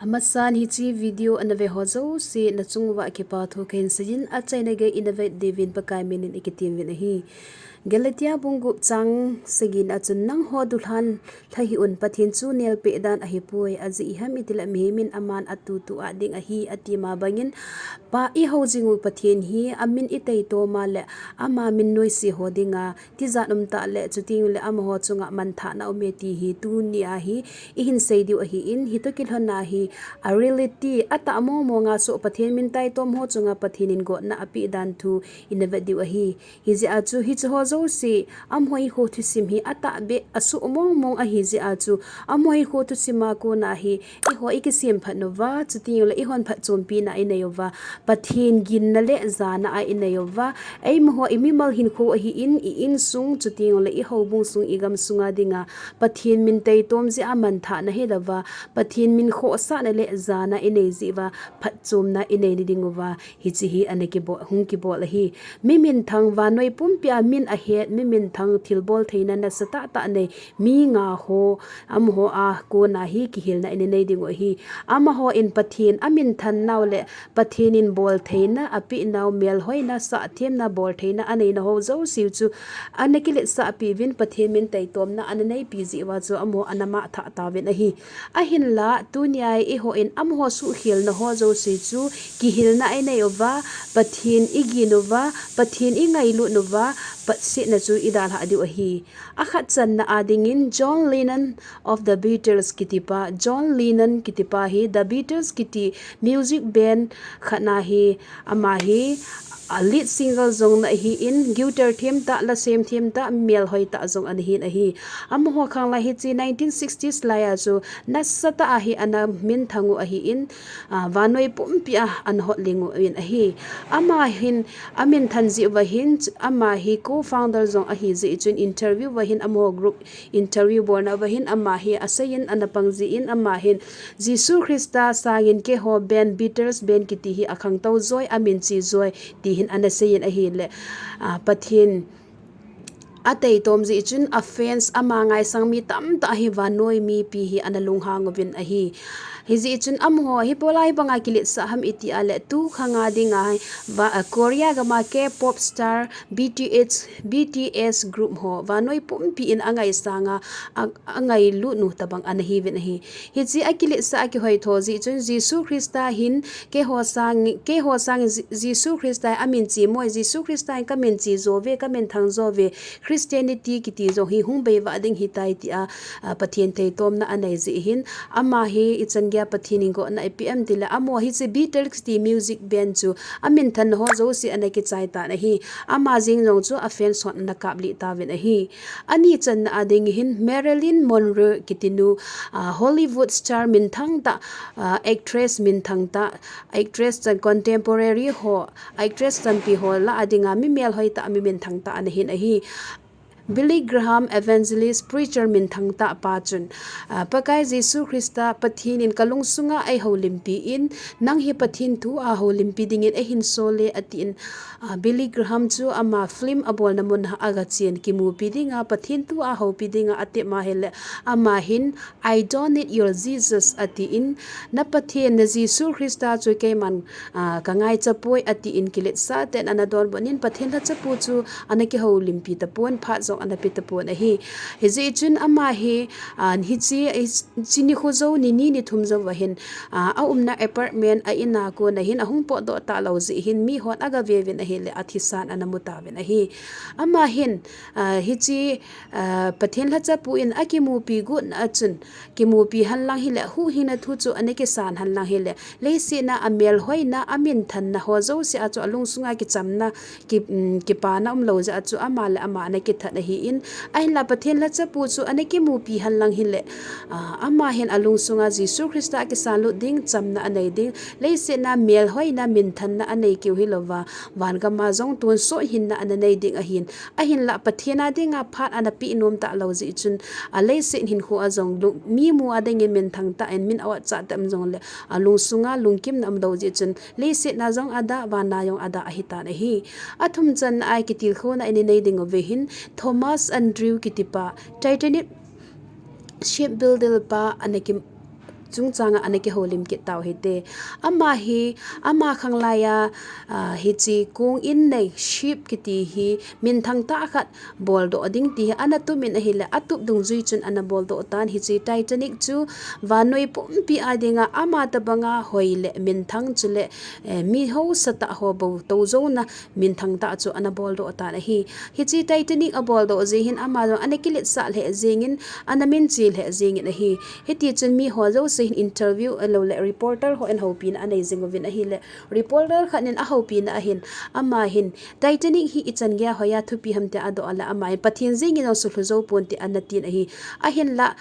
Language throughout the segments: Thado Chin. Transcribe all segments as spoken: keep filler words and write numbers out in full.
Amasan hiche video ana ve ho jouse nachung uva kipa thu kahin seiyin, achaina geiyin ana vet diuvin Pakai minin ikitem uvin ahi. Galatia bung gup chang sagi na chun, nangho dulhan lha hih un, Pathen chu nelpeh dan ahipoi, ajeh ipi ham itile mihem in aman atutu a ding ahi, ati ma bangin, Pa ihou jing u Pathen hi amin itaitom a le ama min noise ho dinga tijat um tah le, chuteng le amaho chunga manthahna aume ti hi tunia hi ihin sei diu ahin, hitoh kilhon a hi a reality atah mong mong a chu Pathen min taitom ho chunga Pathen in gotna apeh dan thu ina vet diu ahi. Hijeh a chu hiche ho jouse, amaho hinkho thusim hi atahbeh asuh mong mong ahi jeh a chu, amaho hinkho thusim a kona hi eiho ikisem phat uva, chuteng le eihon phatchompi na inei uva, Pathen ginna le jana a inei uva, eimaho imimal hinkho ahin, i insung, chuteng le ihoubung sung, igam sunga dinga Pathen min taitom jeh a manthahna hilouva, Pathen min khohsahna le jana inei jeh uva, phatchomna inei ding uva, hiche hi ana kibol, hung kibol ahi. Mi minthang, vannoi pumpi a min ahet, mi minthang thilbol theina nasatah tah nei, mi nga ho, amaho a kona hi kihilna ina nei diu ahi. Amaho in Pathen amin than nau le Pathen in bol theina apeh nau, melhoina, sahthemna, bol theina anei na ho jouse chu ana kiletsah peh uvin, Pathen min taitomna ana neipi jeh uva chu amaho ana mangthah tauvin ahi. Ahinla, tunia eihon amaho suhkhelna ho jouse chu kihilna inei uva, Pathen igin uva, Pathen ingailut uva, patsetna chu idalhah diu ahi. Akhat channa a dingin John Lennon of the Beatles kiti pa, John Lennon kiti pa hi The Beatles kiti music band khat na hi, ama hi, a lead singer jong ana hin, guitar them tah, la sem them tah, melhoi tah jong ana hin ahi. Amaho khanglai hiche nineteen sixties lai a chu nasatah a hi ana minthang u ahin, a, vannoi pumpi a ana hot ling uvin ahi. Ama hin amin than jeh uva hin, ama hi co-founder jong ahi jeh chun interview uva hin amaho group interview bolna uva hin ama hi aseiyin ana pang jeh in ama hin Jesu Christa sangin keiho band Beatles band kiti hi akhangtou joi, amin che joi, ti hin ana seiyin ahile, a, Pathen ataitom jeh chun a fans ama ngaisang mi tamtah hi vannoi mipi hi ana lunghang uvin ahi. Hijeh chun amaho hi ipi lai banga kiletsah ham iti a le, tu khanga dinga hi va, a, Korea gam a K-pop star B T S, B T S group ho vannoi pumpi in angaisang a, a, angailut nu tobang ana hiuvin ahi. Hiche a kiletsah a kihoitho jeh chun Jesu Christa hin keiho sang, keiho sang Je-, Jesu Christa amin che moi, Jesu Christa in kamin che jo uve, kamin thang jo uve, Christianity kiti jong hi hung beivah ding ahitai tia, a, Pathen taitomna anei jeh hin, ama hi ichan geiya Pathen in gotna eipeh em tile, amaho hiche Beatles kiti music band chu amin than ho jouse ana kichai tan ahi. Ama jeng jong chu a fans hon ana kaplih tauvin ahi. Ani channa a ding hin Marilyn Monroe kiti nu, a, Hollywood star minthang tah, a, actress minthang tah, actress chan contemporary ho, actress chanpi ho lah a dinga mi melhoi tah, mi minthang tah ana hin ahi. Billy Graham, evangelist, preacher minthang tah pa chun, a, Pakai Jesu Christa, Pathen in kalung sunga eihoulimpi in, nang hi Pathen thu a houlimpi dingin eihin sol e, atin, a, Billy Graham chu ama film abolna mun a agachen kimupi dinga, Pathen thu a houpi dinga atep ma ahile, ama hin, "I don't need your Jesus," atin, "Na Pathen, na Jesu Christa chu keiman, a, kangaicha poi," atin kiletsah tah in ana donbut in, Pathen lhachapu chu ana kihoulimpi tapon, phat jong ana pe tapon ahi. Hijeh chun ama hi, a, hiche, hiche nikho jou, ni ni ni thum jou uva hin, a, aumna apartment a in a kona hin ahung potdoh talou jeh hin mihon agave uvin ahile athisan ana mu tauvin ahi. Ama hin, a, hiche, a, Pathen lhachapu in akimupi got na a chun, kimupi henlang hile, huhhingna thu chu ana kisan henlang hile, leiset a amelhoina, aminthanna ho jouse a chu alung sunga kichamna, ki, um, kipana umlou jeh a chu ama le ama ana kithat ahin, ahinla Pathen lhachapu chu ana kimupi henlang hile, a, ama hin alung sunga Jesu Christa akisan lut ding, chamna anei ding, leiset a melhoina, minthanna anei keu hilouva, van gam a jong tonsot hinna ana nei ding ahin, ahinla Pathen a dinga phat ana pe nom talou jeh chun, a leiset hinkho a jong lung, mi mu a dingin minthang tah in min a otcha tah um jongle, alung sunga lungkimna umlou jeh chun, leiset a jong adah, van a jong adah ahitan ahi. Athum channa a kitilkhouna ina nei ding uve hin, Thomas Andrew kiti pa, Titanic shipbuilder pa ana ki, chungchang a ana kihoulim kit tau hite. Ama hi, ama khanglai a, ah, hiche kong in nei ship kiti hi minthang tah khat boldoh ding ti hi ana tup in ahile, atup dungjui chun ana boldoh tan. Hiche Titanic chu vannoi pumpi a dinga ama tabanga hoi le minthang chule, eh, mi hausa tah ho bou tou jouna minthang tah chu ana boldoh tan ahi. Hiche Titanic aboldoh jeh hin ama jong ana kiletsah lheh jengin, ana minche lheh jengin ahi. Hiti chun mi ho jouse hin interview ahilou le reporter ho in houpina anei jing uvin ahile, reporter khat in ahoupina ahin, ama hin Titanic hi ichan geiya hoiya thupi ham tia adoh a le, ama hin Pathen jeng in jong sulhu jou pon tia ana tin ahi. Ahinla,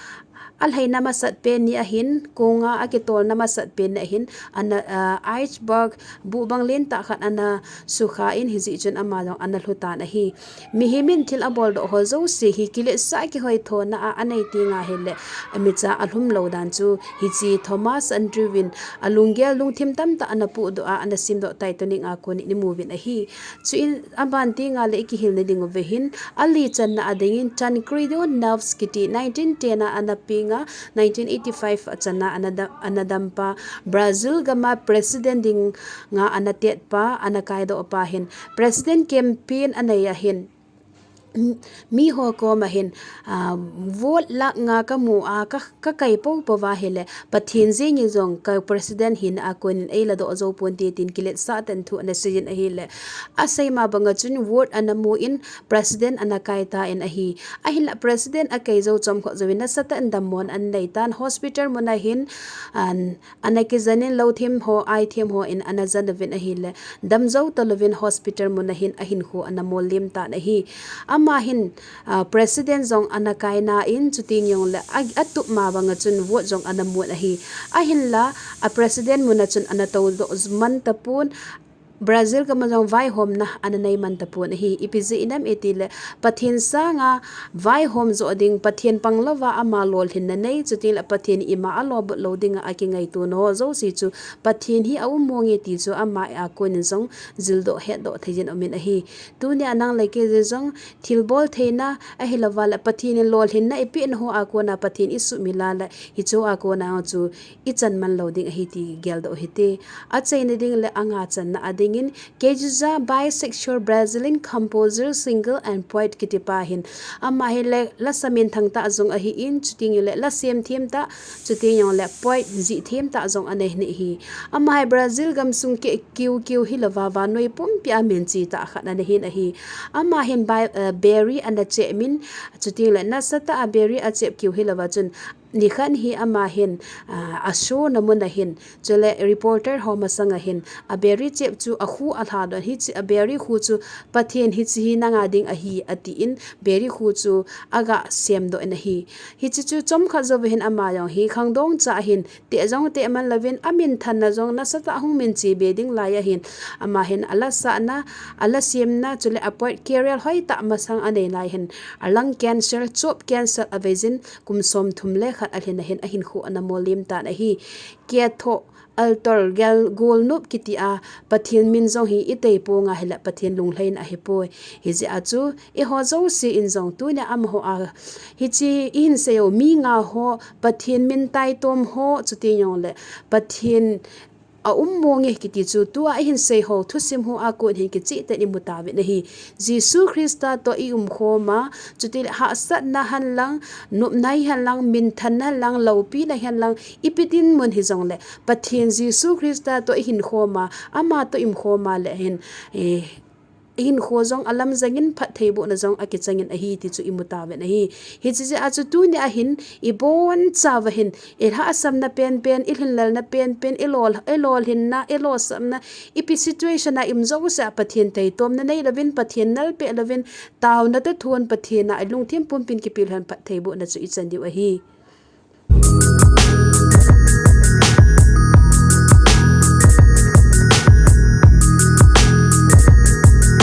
alhaina masat pen ni ahin, konga akitolna masat pen ni ahin, ana, ah, iceberg, buhbang len tah khat ana sukha in, hijeh chun ama jong ana lhu tan ahi. Mihem in thil aboldoh ho jouse hi kiletsah kihoithona a anei tenga hile, amicha alhum lou dan chu hiche Thomas Andrew in alunggel lungthim tamtah ana pohdoh a, ana simdoh Titanic a kon in imu uvin ahi. Chuin aban tenga le ikihil na diuve hin, ali channa a dingin Tancredo Neves kiti nineteen ten a ana penga, nineteen eighty-five a channa ana da-, ana dampa, Brazil gam a president dinga ana tetpa, ana kaidohpa hin, president campaign anei ahin, m-, mi ho koma hin, ah, vote lakh nga kamu a, ka, kakai poupou va ahile, Pathen jeng in jong ka president hina a kon in eiladoh jou ponte tin kiletsah tah in thu ana seijin ahile, asei ma banga chun vote ana mu in president ana kai tan ahi. Ahinla president akai jou chomkhat jouvin nasatah in dammona anei tan, hospital muna hin, an, ana kijen in lou them ho, ai them ho in ana jen uvin ahile, damjou talouvin hospital muna hin ahinkho ana mollim tan ahi. Ama hin, ah, president jong ana kaina in, chuteng jongle a, atup ma banga chun vote jong ana mun ahi. Ahinla, a president muna chun ana toudoh man tapon, Brazil gam a jong vaihomna ana nei man tapon ahi. Ipi jeh inem itile, Pathen sanga vaihom joh ding, Pathen panglouva ama lolhinna nei, chutengle Pathen ima a lobut lou dinga akingaito na ho jouse chu Pathen hi aum monge ti chu ama a kon in jong jildoh hetdoh theijin umin ahi. Tunia nang le kei jong thilbol theina ahilouva le Pathen in lolhinna ipehna ho a kona Pathen isuhmil a le hiche a kona chu ichan man lou ding ahi ti geldoh hite. Achaina ding le anga channa a dingin, Kezusa, bisexual Brazilian composer, singer and poet kitipa hin, ama hi le lasa minthang tah jong ahin, chuteng le la semthem tah, chuteng jongle poet jihthem tah jong anei ahi. Ama hi Brazil gamsung keu keu hilouva, vannoi pumpi a minche tah khat ana hin ahi. Ama hin bi-, eh, biri ana chep in, chuteng le nasatah a biri achep keu hilouva chun, nikhat hi ama hin, ah, a show na muna hin, chule reporter ho masanga hin, a biri chep chu akhu alhadoh in, hiche a biri khu chu Pathen hiche hi nanga ding ahi atin, biri khu chu aga semdoh in ahi. Hiche chu chomkhat jouva hin ama jong hi khangdong cha hin, teh jong teh man louvin, aminthanna jong nasatah a hung minche be ding lai ahin, ama hin ala sahna, ala semna, chule a poet career hoitah masang anei lai hin, a lung cancer, chop cancer aveijin, kum somthum le khat alhin a hin ahinkho ana mollim tan ahi. Ketho, altar, gel, golnop kiti a Pathen min jong hi itei ponga hile Pathen lunglhaina ahipoi. Hijeh a chu eiho jouse in jong tunia amaho a hiche ihin sei u mi nga ho, Pathen min taitom ho, chuteng jongle Pathen aum monge kiti chu tua ihin sei ho thusim ho a kon hin kicheh tah in imu tauvin ahi. Jesu Christa toh ium khoma, chutile hahsatna henlang, nopna hihen lang, minthanna hihen lang, loupina hihen lang, ipi dinmun hijongle, Pathen Jesu Christa toh ihin khoma, ama toh ium khoma le hin, eh, ihinkho jong alamjang in phattheibohna jong akichang in ahi ti chu imu tauvin ahi. Hiche jeh a chu tunia hin ibonchauva hin, ilhahsamna penpen, ilhinlelna penpen, ilol, ilolhinna, ilolsapna, ipi situation a ium jouse a Pathen taitomna nei louvin, Pathen nalpeh louvin, taona toh thon Pathen a ilungthim pumpin kipilhon phattheibohna chu ichan diu ahi.